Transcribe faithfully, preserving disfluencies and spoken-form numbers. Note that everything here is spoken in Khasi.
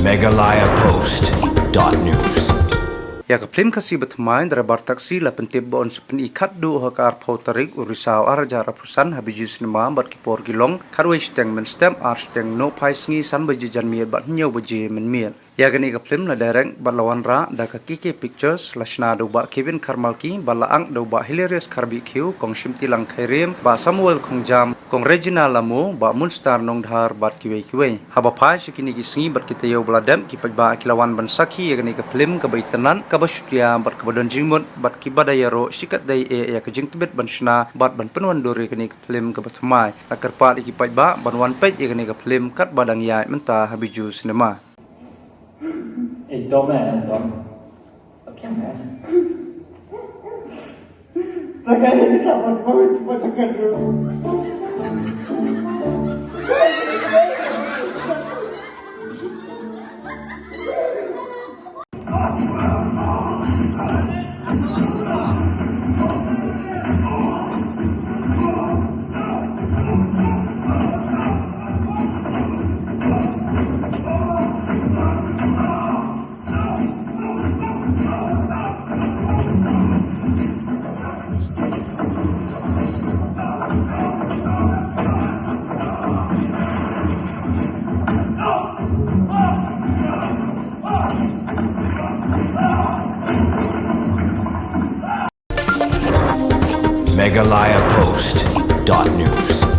Meghalaya Post dot news. Ïa ka phlim Khasi Bathymmai, driver taxi la pyntip ba un sa pyni khatduh ha ka arphew tarik u Risaw ar hajar arphew san ha Bijou Cinema bad ki por ki long khatwei shiteng mynstep, ar shiteng nohphai sngi, san baje janmiet bad hynñiew baje mynmiet. Ïa kane ka phlim la direct bad la wanrah da ka K K Pictures, la shna da u Bah Kevin Kharmalki bad la act da u Bah Hilarious Kharbihkhiew, Kong Shimtilang Khyrim, Bah Samuel Khongjam, Kong Regina Lammo, Bah Moonstar Nongdhar bad kiwei kiwei. Haba phai sha kine ki sngi bad ki taïew ba la dep, ki paidbah ki la wan ban sakhi ïa kane ka phlim kaba itynnad, kaba shutia bad kaba don jingmut, bad kiba da ïaroh shikatdei eh ïa ka jingtbit ban shna bad ban pynwandur ïa kane ka phlim kaba thymmai. La kyrpad ïa ki paidbah ban wan peit ïa kane ka phlim katba dang ïaid mynta ha Bijou Cinema. Ê, dom eh, dom. Tao kiang eh. Tao kiang eh, tao kiang eh. Meghalaya Post dot news.